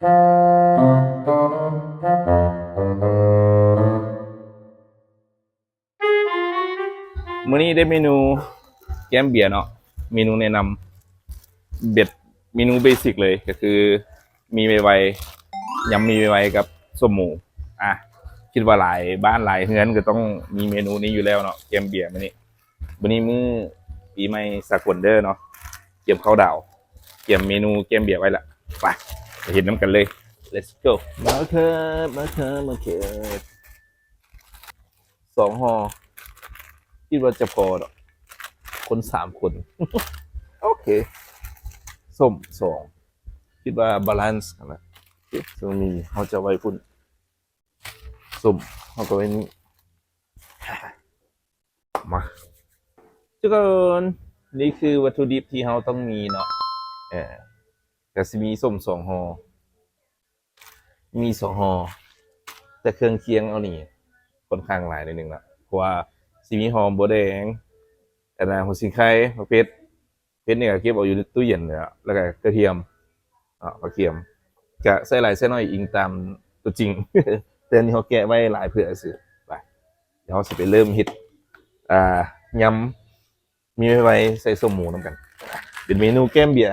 ມື້ນີ້ໄດ້ເມນູແກ້ມເບຍເນາະ, ເມນູແນະນຳ ເບັດ ເມນູເບສິກເລີຍ ກໍຄືໝີ່ໄວໆ ຍຳໝີ່ໄວໆ ກັບສົ້ມໝູ. ອ່ະ ຄິດວ່າຫຼາຍບ້ານຫຼາຍເຮືອນກໍຕ້ອງມີເມນູນີ້ຢູ່ແລ້ວເນາະ ແກ້ມເບຍມື້ນີ້. ມື້ນີ້ມື້ປີໃໝ່ສາກົນເດີເນາະ, ກຽມເຂົ້າດາວ, ກຽມເມນູແກ້ມເບຍໄວ້ລະ. ໄປ ໄປເຮັດນຳກັນເລີຍ ເລັດໂກ. ມາເຄີບ ມາເຄີບ ມາເຄີບ ສອງຫໍ່ ຄິດວ່າຈະພໍດອກ ຄົນສາມຄົນ. ໂອເຄ ສົ້ມສອງ ຄິດວ່າບາລານສ໌ຫັ້ນນະ. ໂອເຄ ສ່ວນໝີ່ເຮົາຈະໄວ້ພຸ້ນ, ສົ້ມເຮົາກໍໄວ້ນີ້. ມາ ທຸກຄົນ ນີ້ຄືວັດຖຸດິບທີ່ເຮົາຕ້ອງມີເນາະ. ເອີ ກໍຊິມີສົ້ມສອງຫໍ່ ມີສອງຫໍ່ ແຕ່ເຄື່ອງຄຽງເຮົານີ້ຂ້ອນຂ້າງຫຼາຍໜ້ອຍໜຶ່ງລະ ເພາະວ່າຊິມີຫອມບົວແດງ ອັນນະ ຫົວສີໄຄ, ໝາກເຜັດ, ເຜັດນີ້ກໍເກັບເອົາຢູ່ຕູ້ເຢັນແລ້ວ ແລ້ວກໍກະທຽມເນາະ, ກະທຽມ ກະໃສ່ຫຼາຍໃສ່ໜ້ອຍອີງຕາມຕົວຈິງ ແຕ່ອັນນີ້ເຮົາແກະໄວ້ຫຼາຍເພື່ອຊື່. ໄປ ດຽວເຮົາຊິໄປເລີ່ມເຮັດ ອ່າ ຍຳ ໝີ່ໄວໆ ໃສ່ສົ້ມໝູນຳກັນ. ເປັນເມນູແກ້ມເບຍ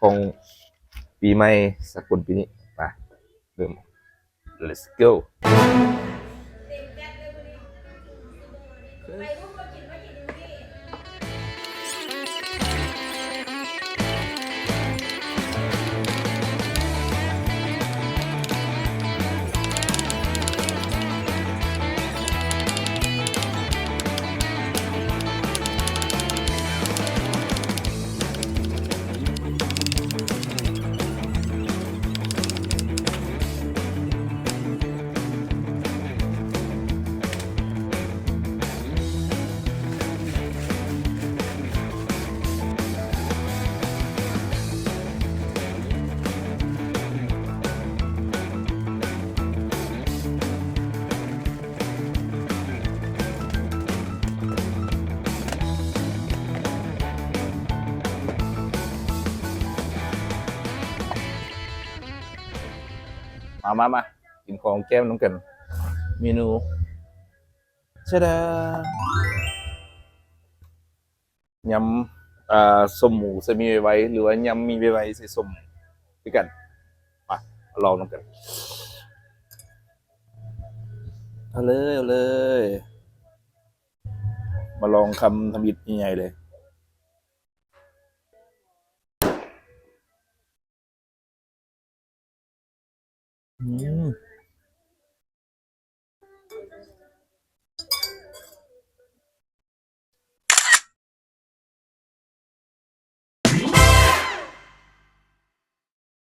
ຂອງປີໃໝ່ສາກົນປີນີ້. ມາ ເລີ່ມ ເລັດໂກ. ມາ ມາ ມາ ກິນຂອງແກ້ມນຳກັນ. ເມນູ ຊະດາ ຍຳ ເອີ ສົ້ມໝູໃສ່ໝີ່ໄວໆ ຫຼືວ່າຍຳໝີ່ໄວໆໃສ່ສົ້ມຄືກັນ. ມາ ມາລອງນຳກັນ. ເອົາເລີຍ ເອົາເລີຍ ມາລອງຄຳທຳອິດໃຫຍ່ໆເລີຍ. ອືມ